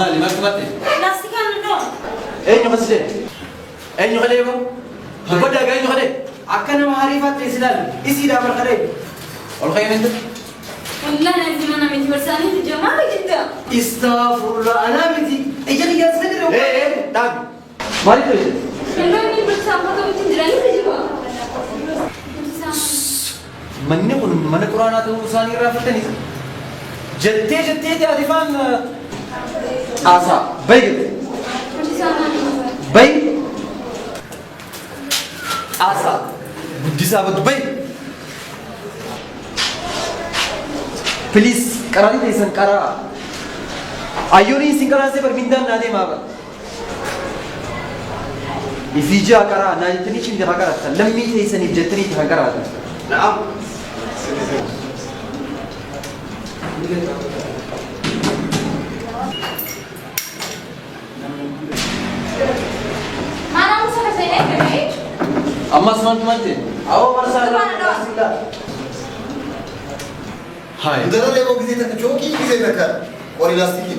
Maali maaltu matte? Laastikaan nu dhoo. Eenyu kas jedhe? Eenyu kadhee boo? Dubbadhaa gaa eenyu kadhee? Akka nama hariifaatti si ilaalu isiidhaa bar kadhee. Ol ka'ee minte? Wallahi natti mana miti barsaanii jamaa jidda. Istaafurra anaa miti ija kiyyaan si agarre. Ee ee dhaabi. Maaliif dhoyte? Gandoonni barsaan bakka miti jiranii kijiba. Manni kun mana quraanaa ta'uu isaanii irraa fudhatanii jettee jettee ati faan xaasaa bayi galte. Bayi xaasaa guddisaa baddu bayi. Please qaraatii teessan qaraa. Ayyoonii isin qaraasee bar mindaan naa deemaa bar. Ifii ja'a qaraa naa jettanii cimte haa qarattan lammii teessaniif jettanii itti haa qaraatan. Na'am. Ammas maaltu maal ta'e? Awoo barsaa irraa. Hayi. Mudarra leeboo gisee takka chookii gisee takka qorii laastikii.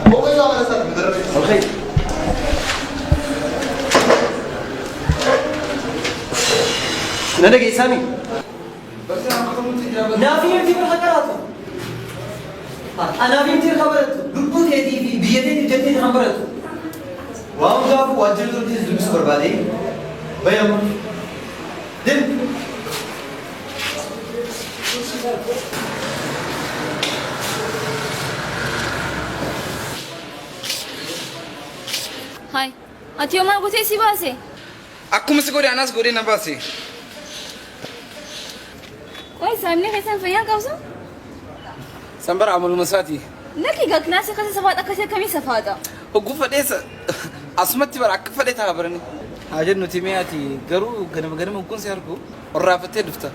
Boqoo isaa mana isaati mudarra leeboo. Ol ka'i. Na dhageessaami? Naafii miti bira qaraatu. Anaaf miti irra baratu. Lubbuu teetii fi biyya teetiif jettee kan baratu. Waan hundaafuu waajjira turtis dubbisuu barbaade. Bayama. Dim. Hai. Ati yoo maal gootee si baase? Akkuma si godhe anaas godhee na baase. Qoy saamni keessan fayyaa qabsu? San bara amaluma isaati. Lakki egaa kilaasii keessa safaata akkasii akkamii safaata? Hogguu fadheessa asumatti bara akka fadhe ta'a barani. Haa jennuti mee ati garuu ganama ganama hogguun si argu orraafattee dhufta.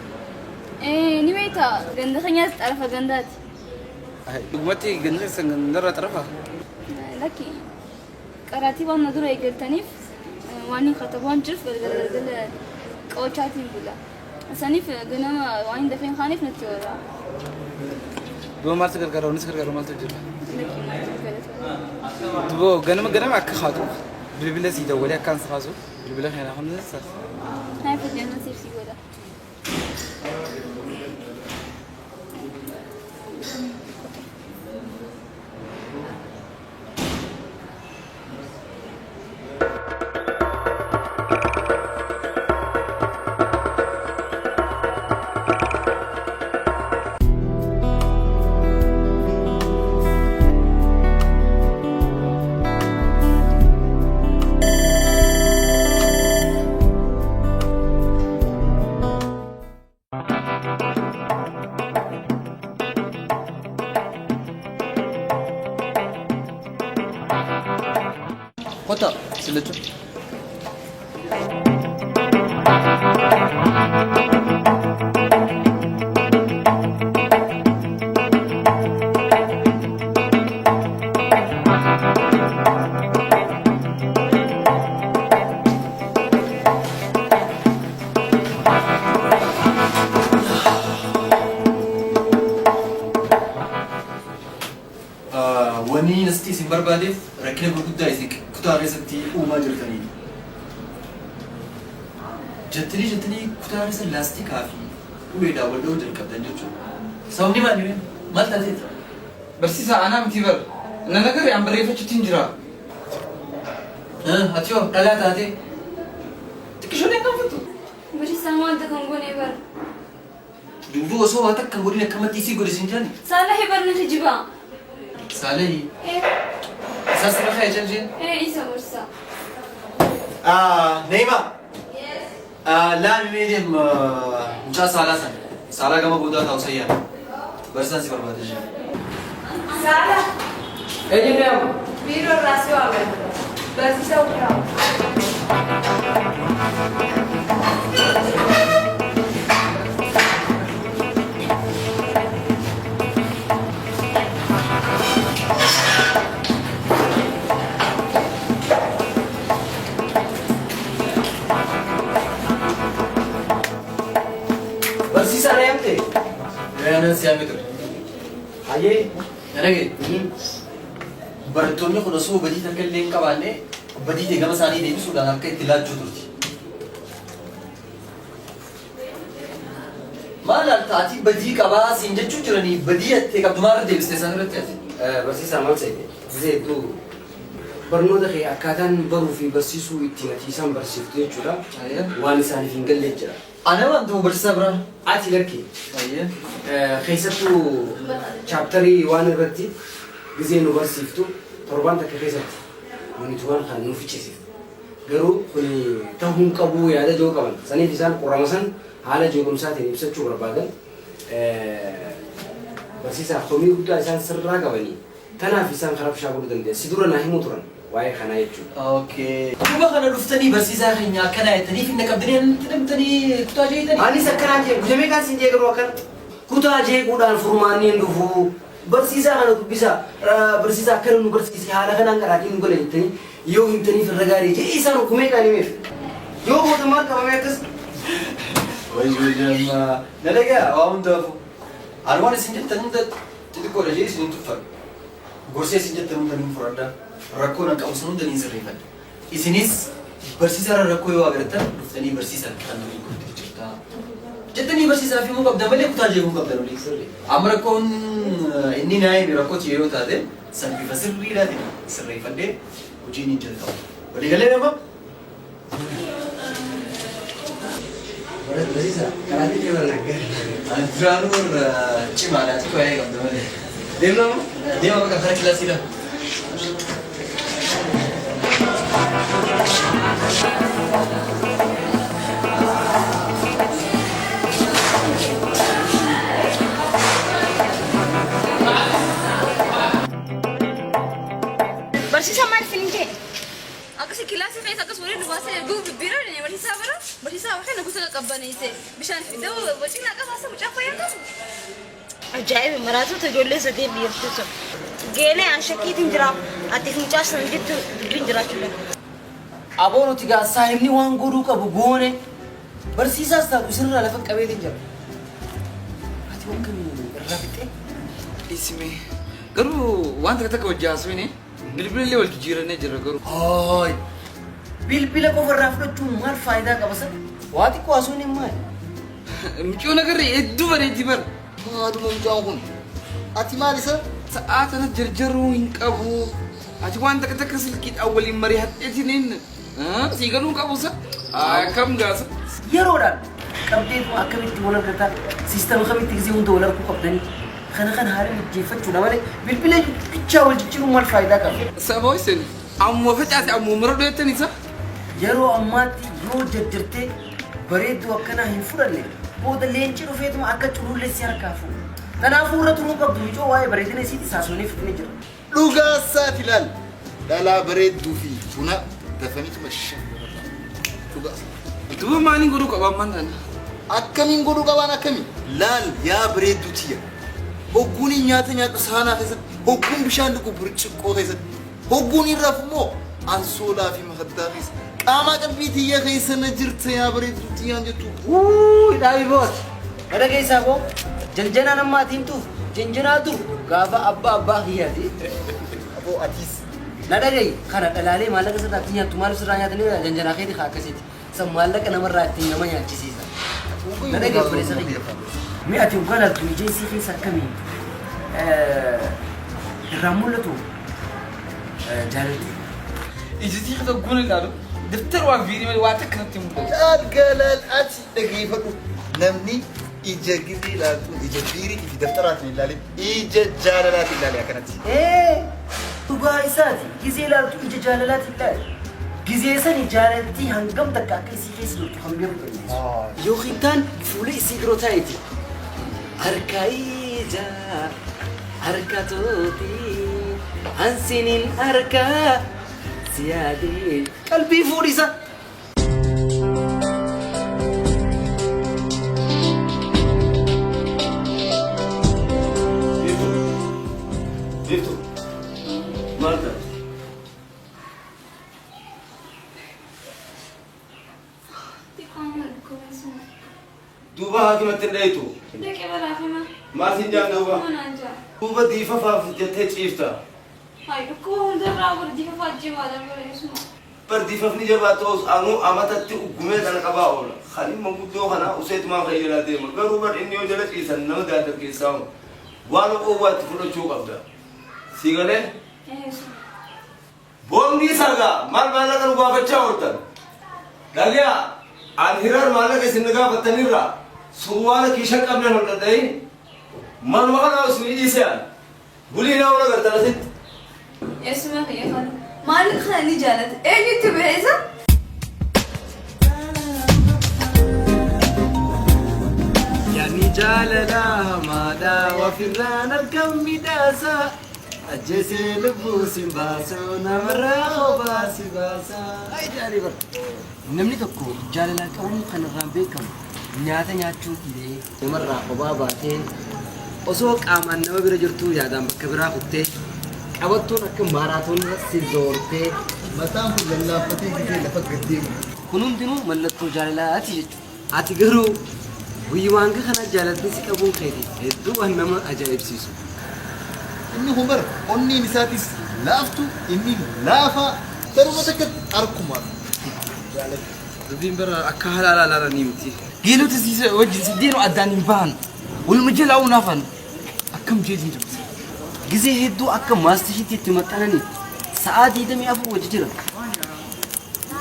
Ee ni beekta ganda keenyaas xarafa gandaati. Dhugumatti ganda keessan gandarraa xarafa? Lakki qaraatii waan na dura eegaltaniif waan hin katabu waan jiruuf galgala galgala qawachaatiin bula. Saniif ganama waan hin dafeen kaaneef natti warra. Duba maal si gargaara? Wanni si gargaaru maaltu jira? Lakki maaltu galata. Duba ganama ganama akka kaatu bilbila sii dawwalee akkaan si kaasu bilbila keenaa kun ni saas. Naa fedhan siif si godha. Kottaa sillachuu. Wanni asitti isin barbaadeef rakkina gurguddaa isin kutaa keessatti uumaa jirtanii. Jettanii jettanii kutaa keessa laastikaa fi uleedhaan wal dha'uu jalqabdan jechuudha. Sababni maali mee? Maal taateeti? Barsiisaa anaa miti bar. Nan agarre an barreeffachuutti hin jira. Ati hoo dhalaa taatee xiqqishoon hin qaanfattu. Barsiisaan wanta kan goone bara. Duuba osoo waa takka hin godhin akkamatti isii godhe siin jedhani. Saalahi bar ni kijibaa. Saalahi. Ee Isaa sirra ka'e jedhan isheen. ee isa barsiisaa. Neema. Laami mee deem mucaa saalaa sana. Saalaa gama boodaa taa'u sayyaan. Barsiisaan si barbaada isheen. Saala, Eenyu deemu? biiroo irraa si waaman. Barsiisa Ukraa. yaamee ture. Hayyee. Dhagee. Barattoonni kun osoo badii takka illee hin qabaanne badii ta'e gama isaanii deebisuudhaan akka itti laachuu turti. Maal ati badii qabaa siin jechuu jiranii badii attee qabdu maal irra deebistee isaan irratti ati? Barsiisaa maal ta'e? Gisee hedduu barnoota kee akkaataan baruu fi barsiisuu ittiin ati isaan barsiiftu jechuudha. Waan isaaniif hin galle jira. Ana waan ta'u barsiisaa biraa. Ati lakki. Keessattuu chapterii waan irratti gisee nu barsiiftu torban takka keessatti unit waan kana nu fichisiiftu. Garuu kun ta'uu hin qabu yaada joo qaban. Saniif isaan qorama san haala jeequmsaatiin ibsachuu barbaadan. Barsiisaa komii guddaa isaan sirraa qabanii. Tanaaf isaan karaa bishaan godhuu dandeenya. Si dura naa himuu turan waa'ee kanaa jechuudha. Okay. Duuba kana dhuftanii barsiisaa keenya akkana jettanii finna qabdanii natti namtanii kutaa jeetanii. Anis akkanaa jee guyyaa meeqaan siin jee garuu akkana kutaa jeequudhaan furmaanni hin dhufu. Barsiisaa kana dubbisaa barsiisaa akkana nu barsiise haala kanaan qaraatiin nu gala jettanii yoo himtaniif irra gaarii jee isaan okkumee kaan himeef. Yoo goota maal qabamee akkas. Wayii amma na dhagaa waa hundaafuu. Ani waan isin jettan hunda xixiqqoodha jee isin hin tuffadhu. Gorsee isin jettan hunda niin fudhadha. Rakkoo nan qabu sun hunda niin sirreeffadha. Isinis barsiisaarra rakkoo yoo agartan dhuftanii barsiisaa kan nuyi guutuu jirta. Jettanii barsiisaaf himuu qabdan malee kutaa jeequu qabdan olii. Amma rakkoon inni naa hime rakkoo tiyya yoo taate san bifa sirriidhaatiin sirreeffadhee hojii niin jalqaba. Waliigalee nama? Barsiisaa karaatiin deeman naggar. Ani duraanuu irra cimaadha xiqqoo yaa'ee qabda malee. Deemna moo? Deema bakka kara kilaasiidha. Barsiisaa maal isin hin jee? Akkasi kilaasii keessa akkas waliin baasee duubi bira ne barsiisaa bira barsiisaa waxee gosa qaqqabbaneesse bishaan fidee wacina qabaasa mucaa fayyaa qabu. Ajaa'iba maraatota ijoollee sadeen dhiirti sun. Geelee an shakkiitiin jira. Ati mucaa sana jettu dubbiin jiraachuu danda'a. Aboo nuti gaa saahibni waan godhuu qabu goone barsiisaas taatu isinirraa lafa qabeetiin jira. Ati waan kamiin irraa fixee? Isime garuu waan takka takka wajji haasofne bilbila illee wal jijjiirannee jirra garuu. Hooy! Bilbila qofa irraa fudhachuun maal faayidaa qaba sana? Waa xiqqoo haasofne maali? Mucoo nagarree hedduu bareeddi bara. Haaduma mucaan kun. Ati maal isa? Sa'aa tana jarjaruu hin qabu. Ati waan takka takka silkiidhaan waliin mari'adheetiin sii galuu hin qabu sa. Akkam gaasa. Yeroodhaan qabdeetu akkamitti wal argataa siistama kamitti gisee hunda wal arguu qabdanii kana kan haala mijjeeffachuudha malee bilbila bichaa wal jijjiiruun maal faayidaa qaba? Saboo isin ammoo facaase ammoo mara dho'ettan isa. Yeroo ammaatti yoo jarjartee bareedduu akkanaa hin fudhanne booda leenci dhufeetuma akka culullee si harkaa fuudha. Kanaafuu irra turuu qabdu ijoo waa'ee bareedina isiitti saasonee fixnee jira. Dhugaa isaati ilaal. Dhalaa bareedduu fi buna dafaniituma shan. Dhugaa. Duuba maaliin godhuu qaba ammaan tana? Akkamiin godhuu qabaan akkamii? Laal yaa bareedduu tiyya. Hogguun nyaata nyaadhu saanaa keessatti, hogguun bishaan dhugu burcuqqoo keessatti, hogguun hin rafu immoo ansoolaa fi makaddaa keessa. Qaama qalbii tiyya keessa na jirta yaa bareedduu tiyyaan jettu. Wuuy dhaabi booti. Mana keessaa koo janjanaan amma ati himtuuf janjanaa dur gaafa abbaa abbaa kiyyaati. Aboo atiis. Na dhagayi kana dhalaalee maallaqa sirraa ittiin nyaattu maaliif sirraa nyaatanii janjanaa keeti haa akkasiiti. San maallaqa namarraa ittiin nama nyaachisiisa. Na dhagayi obboleessa kiyya. Mi'a ati hoggaa laaltu ija isii keessa akkamii irraa mul'atu jaalalti. Iji sii keessa guun ilaalu daftara waa viirii malee waa takka natti mul'atu. Laal galaal ati dhageeffadhu. Namni ija gizee ilaaltu ija biirii fi daftaraatiin ilaalin ija jaalalaatiin ilaali akkanatti. Ee dhugaa isaati gizee ilaaltu ija jaalalaatiin ilaali. Gizee sani jaalaltii hangam takka akka isii keessa jirtu kan beeku dandeessu. Yookiin taan fuula isii dura taa'eeti. Harka ija harka tooti ansiniin harka si yaadee qalbii fuudhisa. Biiftuu. Maal taate? Xiqqoo amma dhukkubni sun. Duuba haakimatti hin dhayitu. Dhaqee balaafima. Maal siin jaan duuba? Dhukkuba naan jaa. Duuba diifafaaf jettee ciifta. Hayi dhukkuba hundarraa bara diifafaa jimaadha bara isuma. Bar diifafni jabaa ta'us anuu amatatti uggumee kana qabaa oola. Kan immoo guddoo kana useetumaan kan jalaa deema. Garuu bar inni yoo jala ciisan nama daaddargeessaa oola. Waan oowwaatti fudhachuu qabda. Sii galee? Eesuma. Boombii sagaa maal maallaqa nu gaafachaa ooltan? Dhagayaa an hirar maallaqa isin na gaafattanirraa surwaala kiisha hin qabnen hodhadhayi manuma kana isin dhiisee an bulii naa ola gartan asitti. Eessuma kiyya kana maallaqa kana ni jaalata eenyutti bahe isa? Yaanni jaalalaa hamaadha wafirraan argam midhaasa. Ajjeesee lubbuu sin baasuu namarraa kophaa si baasa. Ay jaalii bar. Namni tokko jaalalaan qabamuu kan irraan beekamu nyaata nyaachuu dhibee namarraa kophaa baatee osoo qaamaan nama bira jirtuu yaadaan bakka biraa kuttee qabattoon akka maaraatoonii si zoortee. Mataan kun lallaaffatee gisee lafa gad deemu. Kun hundinuu mallattoo jaalalaati jechuudha. Ati garuu guyyuma hanga kanaa jaalaltiin si qabuun keeti hedduu waan nama ajaa'ibsiisu. Inni kun bar onneen isaatis laaftu inni laafaa taruma takkatti harkumaan jaalate. Dubbiin bara akka halaalaa laalanii miti. Geelota siisa wajjin siddeenu addaan hin bahan. Waluma jalaa unaafan. Akkam jeetiin dubbisa. Gizee hedduu akka maastishiitti itti maxxananii sa'aa 24 wajji jiran.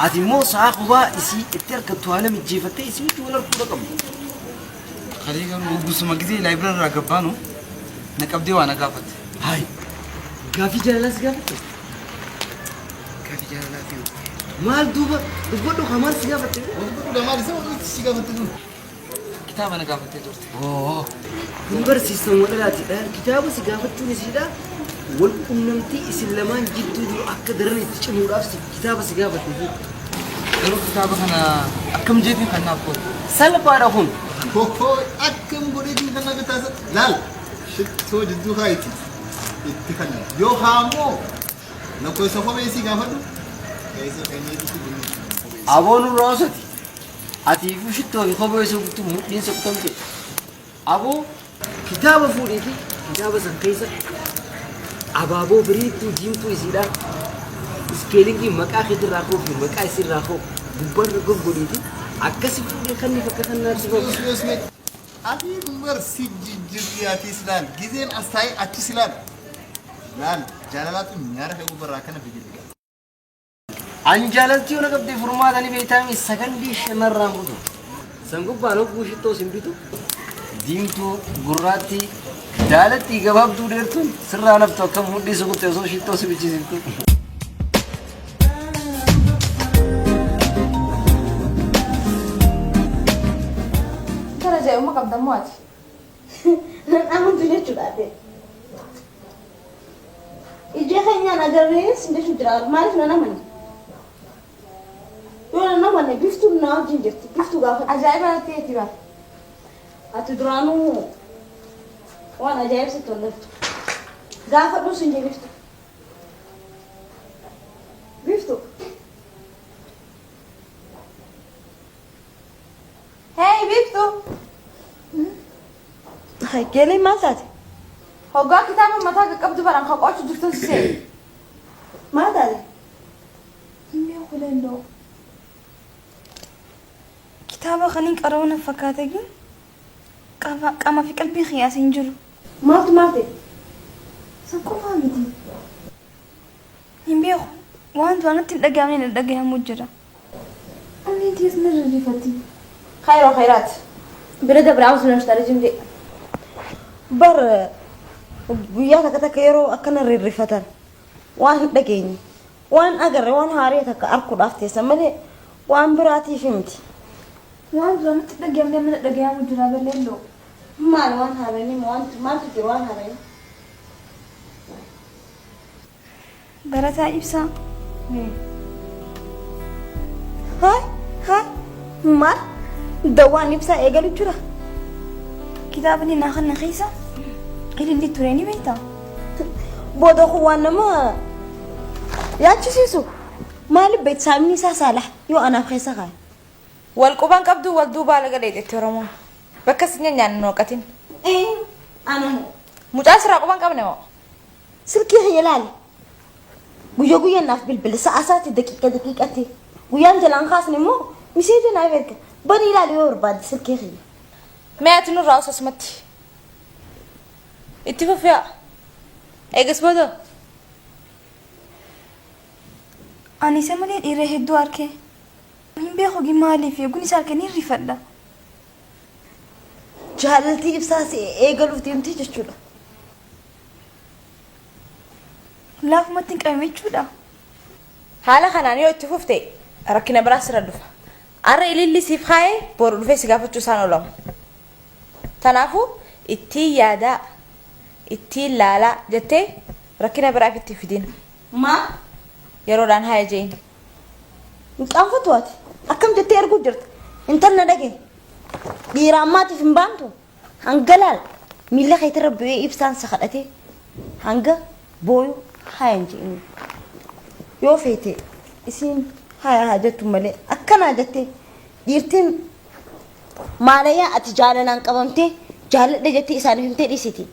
Ati immoo sa'aa kophaa isii itti argattu haala mijjeeffattee isii wajji wal arguudha qabda. Kalee garuu gusuma gizee laayibraarii irraa gabbaanu na qabdee waa na gaafatte. Hayi! Gaaffii jaalalaa si gaafatte? Gaaffii jaalalaa fi Maal duuba dubbadhu kaa maal si gaafatte? Dubbadhu maal isa wanni si gaafatte sun? Kitaaba na gaafattee turte. Oo! Kun barsiisan walalaati dha. Kitaaba si gaafachuun isiidha. Wal qunnamtii isin lamaan jidduu jiru akka daran itti cimuudhaaf si kitaaba si gaafatte isiin. Garuu kitaaba kana akkam jeetiin kan naaf goote? Salphaadha kun. Hohoo akkam godheetiin kan naaf taasisan laal shittoo jidduu kaayiti itti kanna yoo haammoo lakkoofsa kophee isii gaafadhu keessa keenyeetitti bunni kophee isii. Aboo nurraa osati. Atiifuu shittoo fi kophee osoo bittu mudhiin soqtamte. Aboo kitaaba fuudhiiti kitaaba san keessa abaaboo bareedduu diimtuu isiidha. Ispeelingii maqaa keetirraa ka'uu fi maqaa isiirraa ka'u gubbaarra goggodhiiti akkasi fuudhee kanni bakka kannaatti bahu. Usme usme atii kun bar si jijjirti atiis laal gizeen as taa'ee achis ilaal laal jaalalaatu nyaara kee gubbarraa akkana figiliga. An jaalaltii yoo na qabde furmaata ni beektaami sakandii shanarraan butu. San gubbaan hogguu shittoo sin bitu diimtuu gurraattii daalattii gabaabduu dheertuun sirraa naftu akka mudhii sukutte osoo shittoo si bichisiiftu. Kana ajaa'ibuma qabda immoo ati. Nan amantu jechuudha ati. Ija keenyaan agarree sin jechuu jira maaliif nan amanne? Yoo nan amanne biftuun na wajjin jirti biftuu gaafadhu. Ajaa'iba natti ta'eeti bar. Ati duraanuu waan ajaa'ib sitti ol laftu. Gaafadhu sin jee biftu. Biftu. Hey Biiftu! Geeleen maal taate? Hoggaa kitaaba mataa qaqqabdu baran kan qo'achuu jirtun si se'e. Maal taate? Hin beeku leelloo. Kitaaba kanin qara'u na fakkaata gin qaamaa fi qalbiin kiyya as hin jiru. Maaltu maal ta'e? San qofaa miti. Hin beeku. Waan duraan natti hin dhaga'amne na dhagahamuu jira. Onneen tiyyas na rirrifatti. Khayroo khayraat. Bira dabre awuzu billahi minash rajim jedhe. Bar guyyaa takka takka yeroo akkana rirrifatan waan hin dhageenye waan hin agarre waan haaree takka arkuudhaaf teessan malee waan biraatiif miti. Waan duraan natti hin dhagayamne amma na dhagayamu jira bar leelloo. Maal waan haaranii maaltu jira waan haaranii? Barataa Ibsaa. Haay haay maal dawaan ibsaa eegalu jira. Kitaabni naa kanna keessa ililli ture ni beektaa? Booda kun waan nama yaachisiisu. Maaliif beektu saamni isaa saala yoo anaaf keessa kaa'e. Wal quban qabduu wal duubaa laga dheexetti Oromoon. Bakka si nyaannu hin hooqatin. Ana hoo? Mucaan sirraa quba hin qabne moo? Silkii kiyya laali. Guyya guyyaan naaf bilbila. Sa'a sa'aatti daqiiqa daqiiqatti. Guyyaan jalaan kaasne immoo miseeja naaf erga. Banii ilaali yoo barbaadde silkii kiyya. Mee ati nurraa us asumatti. Itti fufi haa. Eegas booda. Ani isa malee dhiira hedduu arke. Hin beeku gi maaliif eeguun isa arke niin rifadha. Jaalaltii ibsaa si eegaluuf deemti jechuudha. Laafumatti hin qabame jechuudha. Haala kanaan yoo itti fufte rakkina biraa sirra dhufa. Arra ililli siif kaaye boru dhufee si gaafachuu isaan oolamu. Tanaafuu ittiin yaadaa, ittiin laalaa jettee rakkina biraa ifitti hin fidin. Maa? Yeroodhaan haya je'iin. Hin qaanfattu ati? Akkam jettee arguu jirta? Intal na dhagahi. Dhiira ammaatiif hin baantu. Hanga laal miilla keetirra bu'ee ibsaan si kadhatee hanga booyu haya hin je'ini. Yoo feete isiin haya haa jettu malee akkanaa jettee dhiirtiin maalayaa ati jaalalaan qabamtee jaaladhe jettee isaaniif himtee dhiisiti.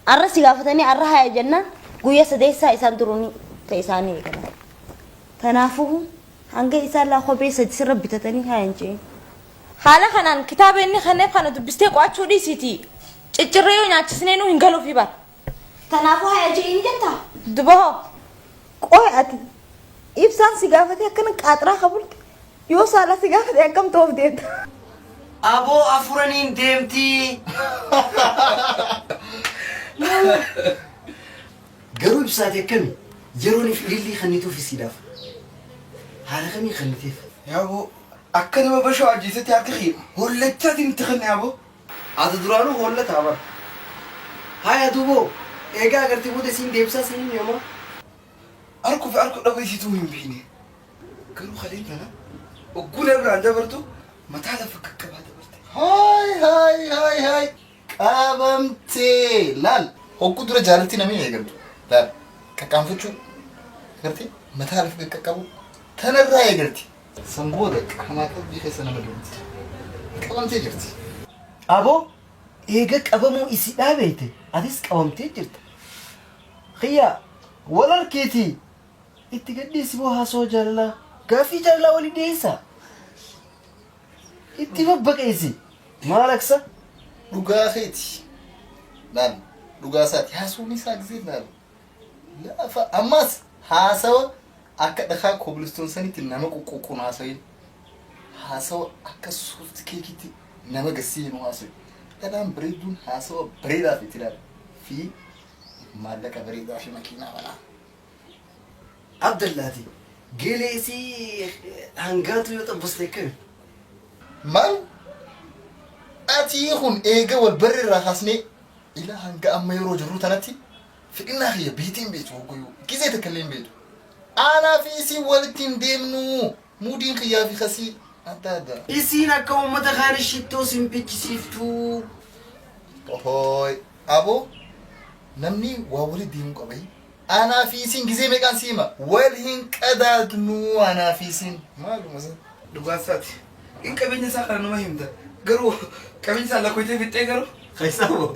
Arra si gaafatanii arra haya jennaan guyya sadeessaa isaan duruuni ta isaanii eegalan. Tanaafuu hanga isaan laa kophee sadi sirra bitatanii haya hin je'in. Haala kanaan kitaaba inni kenneef kana dubbistee qo'achuu dhiisiitii ciccirree yoo nyaachisneenuu hin galuufii bar. Tanaafuu haya je'iin jettaa? Duba hoo? Qoy ati ibsaan si gaafatee akkana qaaxiraa ka bulte yoo saalaa si gaafate akkam ta'uuf deemta? Aboo afuraniin deemtii. Garuu ibsaati akkami yerooniif ilillii kannituuf isiidhaaf haala kamiin kanniteef? Yaaboo akka nama bashoo ajjeesetti harka kiyya hollachaatiin itti kenne aboo. Ati duraanuu hollataa bar. Haya duuboo eegaa agartee booda isiin deebisaa siin himi ammaa. Arkuu fi arkuu dhabuu isiituu hin beekne. Garuu kaleen tana ogguu na biraan dabartu mataa lafa qaqqabaa dabarte. Haay haay haay haay qabamtee laal hogguu dura jaalaltii namni eegaltu laal qaqqaanfachuu agartee mataa lafa qaqqabu tanarraa eegalti. San booda qaamaa qalbii keessa nama deemti. Qabamtee jirti. Aboo eega qabamuu isiidhaa beeyte atis qabamtee jirta. Kiyya wal arkiitii itti gad dhiisi boo haasawa jaalalaa. Gaaffii jaalalaa walii dhiyeessaa. Itti babbaqeessi. Maal aksa? Dhugaa keeti. Laal dhugaa isaati. Haasawni isaa gisee laal. Lafa ammas haasawa akka dhakaa kobilistoon sanitti nama quqquuqu haasawin. Haasawa akka soft keekitti nama gassiinu haasawi. Dhalaan bareedduun haasawa bareedaa fi itti fi maallaqa bareedaa fi makiinaa manaa. Abdallaati geelee isii hangaatu yoo xabbaste akkami? Maal? Ati kun eega wal barri irraa kaasnee ilaa hanga amma yeroo jirru tanatti fedhinnaa kiyya beetee hin beektu hoggayyuu gizee takka illee hin beektu. Aanaa fi isiin walitti hin deemnu muudiin kiyyaa fi kasii adda adda. Isiin akka uummata kaanii shittoo sin bichisiiftuu. Ohooy aboo namni waa wali deemuu qaba. Anaa fi isiin gizee meeqaan si hima wal hin qadaadnu anaa fi isiin maaluma san. Dhugaa isaati. In qabeenya isaa kana numa himta. Garuu qabeenya isaa lakkoytee fixxee garuu. Keessaa moo?